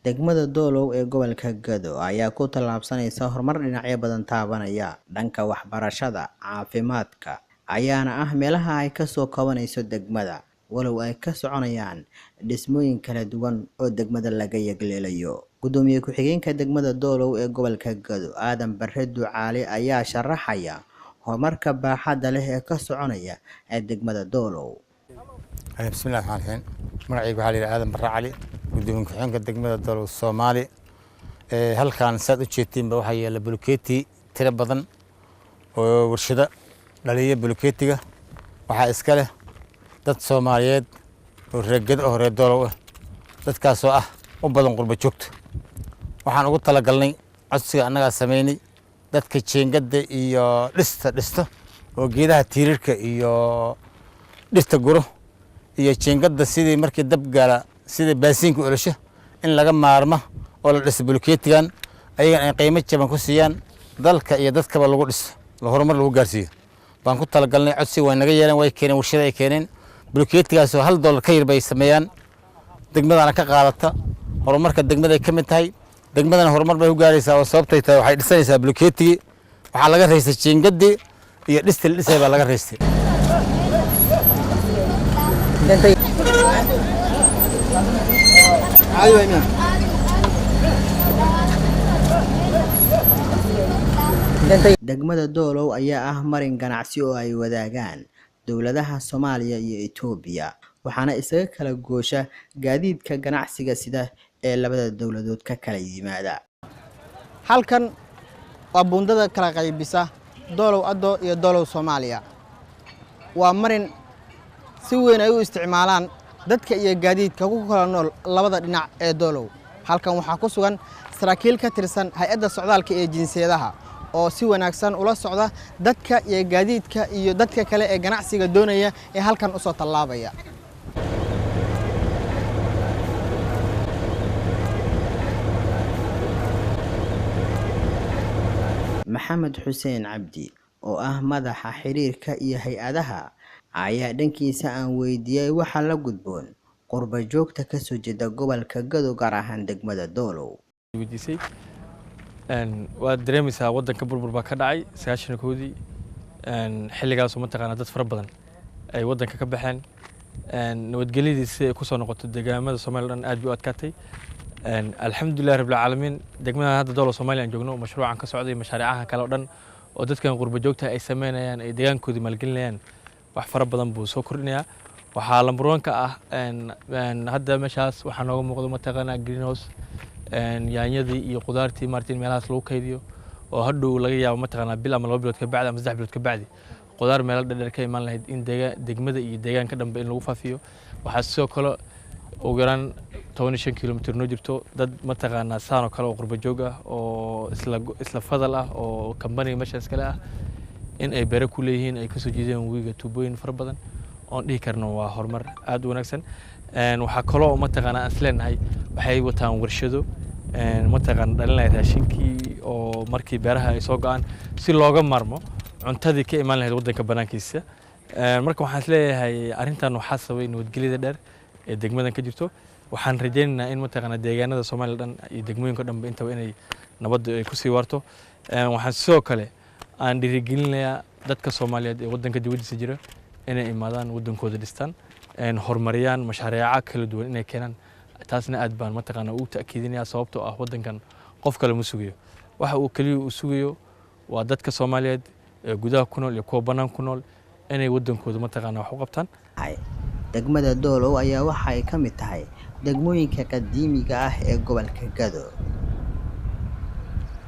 Degmada Doolow ee gobolka Gado ayaa ku tallaabsanaysa horumar dhinacyo badan taabanaya. Dhanka waxbarashada, caafimaadka ayaana ah meelaha ay kasoo kabanayso degmada, walow ay ka soconayaan dhismooyin kala duwan oo degmada laga yagleelayo. Gudoomiye ku-xigeenka degmada Doolow ee gobolka Gado, Aadan Barre Ducaale, ayaa sharaxaya horumarka baaxadda leh ee ka soconaya ee degmada Doolow. Bismillahi raxmaan raxiim. Magacayga waxaa la yidhaha Aadan Barre Cali, gudoomiye ku-xigeenka degmada Doolow Soomaali. Halkan saad u jeedtiinba waxaa yaalla bulkeeti tiro badan oo warshado dhaliya. Bulkeetiga waxaa iska leh dad Soomaaliyeed oo reer Gedo oo reer Doolow ah, dadkaasoo ah u badan qurba joogta. Waxaan ugu talagalnay codsiga annagaa samaynay dadka jiingadda iyo dhista dhisto oo geedaha tiirarka iyo dhirta guro iyo jiingadda, sidii markii dab gaala sida baasiinka olosho in laga maarmo oo la dhiso bulkeetigan, ayagan ay qiimo jaban ku siiyaan dalka iyo dadkaba lagu dhiso, la horumar lagu gaarsiiyo baan ku talagalnay. Codsiga way naga yeeleen, way keeneen, warshada ay keeneen. Bulkeetigaasoo $1 ka yar bay sameeyaan, degmadana ka qaadata. Horumarka degmaday ka mid tahay. Degmadana horumar bay ku gaaraysaa oo sababtay tahay waxay dhisanaysaa bulkeetigii. Waxaa laga raystay jiingaddii iyo dhistii la dhisay baa laga raystay. Degmada Doolow ayaa ah marin ganacsi oo ay wadaagaan dowladaha Soomaaliya iyo Itoobiya, waxaana isaga kala goosha gaadiidka ganacsiga sida ee labada dowladood ka kala yimaada. Halkan waa buundada kala qaybisa Doolow Addo iyo Doolow Soomaaliya. Waa marin si weyn ay u isticmaalaan dadka iyo gaadiidka ku kala nool labada dhinac ee Doolow. Halkan waxaa ku sugan saraakiil ka tirsan hay-adda socdaalka ee jinsiyadaha oo si wanaagsan ula socda dadka iyo gaadiidka iyo dadka kale ee ganacsiga doonaya ee halkan usoo tallaabaya. Maxamed Xuseen Cabdi oo ah madaxa xiriirka iyo hay-adaha ayaa dhankiisa aan weydiiyey waxa la gudboon qurba joogta kasoo jeeda gobolka Gado, gaar ahaan degmada Doolow. Weydiisay, waad dareemaysaa, waddanka burbur baa ka dhacay 91-dii, xilligaasoo mataqaanaa dad fara badan ay waddanka ka baxeen. Nabadgelyadii si ay kusoo noqoto deegaamada Soomaaliya dhan aad bay u adkaatay. Alxamdulillahi rabbil caalamiin, degmadan hadda Doolow Soomaaliya aan joogno, mashruucan ka socday, mashaariicaha kale oo dhan oo dadkan qurba joogta ay sameynayaan, ay deegaankoodii maalgelinayaan, wax fara badan buu soo kordhinayaa. Waxaa lambar one ka ah hadda meeshaas waxaa nooga muuqdo mataqaanaa greenhouse, yaanyadii iyo qudaartii maaragtay in meelahaas lagu kaydiyo oo hadhow laga yaabo mataqaanaa bil ama 2 bilood ka bacdi ama 3 bilood ka bacdi qudaar meelo dhadheer ka imaan lahayd in degmada iyo deegaanka dhanba in lagu faafiyo. Waxaa sidoo kale ugu yaraan 15 kilomitir noo jirto dad mataqaanaa saan oo kale oo qurba joog ah oo isla fadal ah oo kambaniga meeshaas kale ah in ay beero ku leeyihiin, ay kasoo jeedeen webiga tuubooyin fara badan oon dhihi karno waa horumar aad u wanaagsan. Waxaa kaloo mataqaanaa aan isleenahay waxay wataan warshado mataqaana dhalinaya raashinkii oo markii beeraha ay soo go'aan si looga maarmo cuntadii ka imaan lahayd waddanka banaankiisa. Marka waxaan isleeyahay arrintan waxaa sababay nabadgelyada dheer ee degmadan ka jirto. Waxaan rajaynaynaa in mataqaana deegaanada Soomaaliya dhan iyo degmooyinka dhanba intaba inay nabaddu ay kusii waarto. Waxaan sidoo kale aan dhiirigelinayaa dadka Soomaaliyeed ee waddanka dibaddiisa jira inay imaadaan waddankooda, dhistaan, horumariyaan, mashaariica kala duwan inay keenaan. Taasna aad baan mataqaana ugu ta'kiidinayaa, sababtoo ah waddankan qof kale ma sugayo. Waxa uu keliya uu sugayo waa dadka Soomaaliyeed ee gudaha ku nool iyo kuwa bannaan ku nool inay waddankooda mataqaana wax u qabtaan. Degmada Doolow ayaa waxa ay ka mid tahay degmooyinka qadiimiga ah ee gobolka Gado.